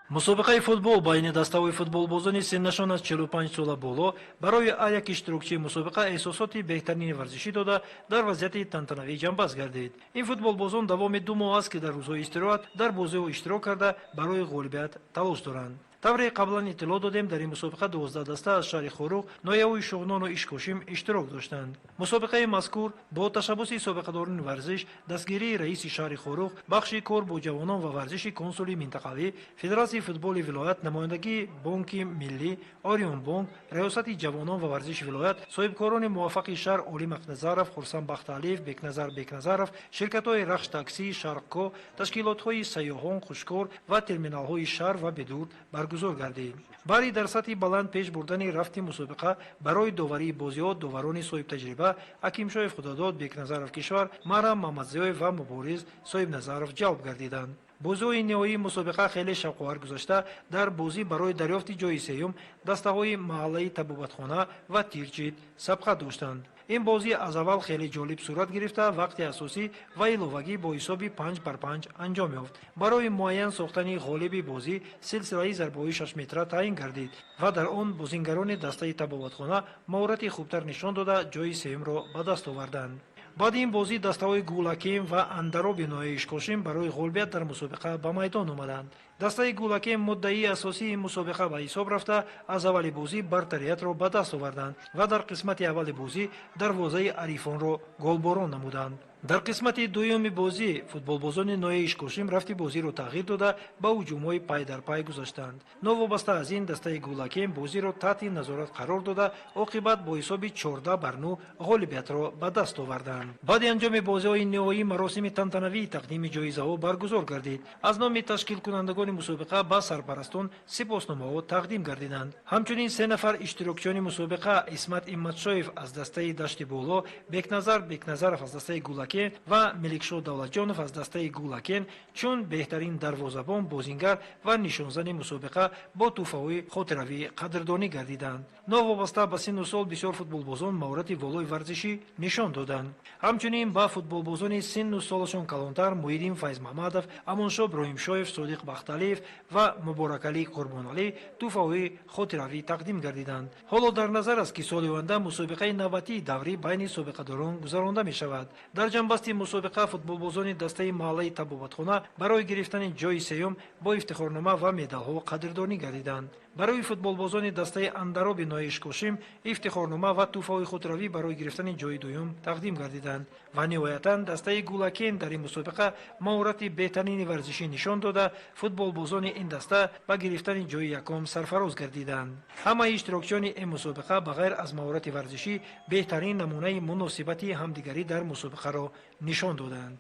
Мусобиқаи футбол байни дастаҳои футболбозони синнашон аз 45 сола боло барои ҳар як иштирокчии мусобиқа эҳсосоти беҳтарини варзишӣ дода, дар вазъияти тантанавӣ ҷамъбаст гардид. Ин футболбозон давоми 2 моҳ аст, ки дар рӯзҳои истироҳат дар бозиҳо иштирок карда, барои ғолибият талош доранд. Тавре қаблан иттилоъ додем, дар ин мусобиқа 12 даста аз шаҳри Хоруғ, ноҳияҳои Шуғнону Ишкошим иштирок доштанд. Мусобиқаи мазкур бо ташаббуси собиқадорони варзиш, дастгирии раиси шаҳри Хоруғ, бахши кор бо ҷавонон ва варзиши консули минтақавӣ, федератсияи футболи вилоят, намояндагии Бонки миллӣ, Ориёнбонк, раёсати ҷавонон ва варзиши вилоят, соҳибкорони муваффақи шаҳр Олим Ақназаров, Хурсанд Бахталиев, Бекназар Бекназаров, ширкатҳои Рахш таксӣ, Шарқко, ташкилотҳои сайёҳон, хушкор ва терминалҳои шаҳр ва бедур баргузор гардид. Баъди дар сатҳи баланд пеш бурдани рафти мусобиқа, барои доварии бозиҳо доварони соҳибтаҷриба Акимшоев Худодод, Бекназаров Кишвар, Маҳрам Мамадзиёев ва Мубориз Соҳибназаров ҷалб гардиданд. Бозиҳои ниҳоии мусобиқа хеле шавқовар гузашта, дар бозӣ барои дарёфти ҷои сеюм дастаҳои маҳаллаи Табобатхона ва Тирчид сабқат доштанд. Ин бозӣ аз аввал хеле ҷолиб сурат гирифта, вақти асосӣ ва иловагӣ бо ҳисоби 5 бар 5 анҷом ёфт. Барои муайян сохтани ғолиби бозӣ силсилаи зарбаҳои шашметра таъин гардид ва дар он бозингарони дастаи Табобатхона маҳорати хубтар нишон дода, ҷои сеюмро ба даст оварданд. Баъди ин бозӣ дастаҳои Гулакем ва Андароби ноҳияи Ишкошим барои ғолибият дар мусобиқа ба майдон омаданд. Дастаи Гулакем муддаии асосии ин мусобиқа ба ҳисоб рафта, аз аввали бозӣ бартариятро ба даст оварданд ва дар қисмати аввали бозӣ дарвозаи ҳарифонро голборон намуданд. Дар қисмати дуюми бозӣ футболбозони ноҳияи Ишкошим рафти бозиро тағйир дода, ба ҳуҷумҳои пай дар пай гузаштанд. Новобаста аз ин, дастаи Гулакем бозиро таҳти назорат қарор дода, оқибат бо ҳисоби 14 бар 9 ғолибиятро ба даст оварданд. Баъди анҷоми бозиҳои ниҳоӣ маросими тантанавии тақдими ҷоизаҳо баргузор гардид. Аз номи ташкилкунандагони мусобиқа ба сарпарастон сипосномаҳо тақдим гардиданд. Ҳамчунин се нафар иштирокчиёни мусобиқа: Исмат Имматшоев аз дастаи Дашти Боло, Бекназар Бекназаров аз дастаи Гулакен ва Меликшо Давлатҷонов аз дастаи Гулакен чун беҳтарин дарвозабон, бозингар ва нишонзани мусобиқа бо тӯҳфаҳои хотиравӣ қадрдонӣ гардиданд. Новобаста ба синну сол, бисёр футболбозон маҳорати волои варзишӣ нишон доданд. Ҳамчунин ба футболбозони синну солашон калонтар Муҳиддин Файзмаҳмадов, Амоншо Иброҳимшоев, Содиқ Бахталиев ва Муборакалӣ Қурбоналӣ тӯҳфаҳои хотиравӣ тақдим гардиданд. Ҳоло дар назар аст, ки соли оянда мусобиқаи навбатии даврӣ байни собиқадорон гузаронда мешавад. Дар ҷамъбасти мусобиқа футболбозони дастаи маҳаллаи Табобатхона барои гирифтани ҷои сеюм бо ифтихорнома ва медалҳо қадрдонӣ гардиданд. Барои футболбозони дастаи Андароби ноҳияи Ишкошим ифтихорнома ва тӯҳфаҳои хотиравӣ барои гирифтани ҷои дуюм тақдим гардиданд. Ва ниҳоятан дастаи Гулакен дар ин мусобиқа маҳорати беҳтарини варзишӣ нишон дода, футболбозони ин даста ба гирифтани ҷои якум сарфароз гардиданд. Ҳамаи иштирокчиёни ин мусобиқа ба ғайр аз маҳорати варзишӣ беҳтарин намунаи муносибати ҳамдигарӣ дар мусобиқаро нишон доданд.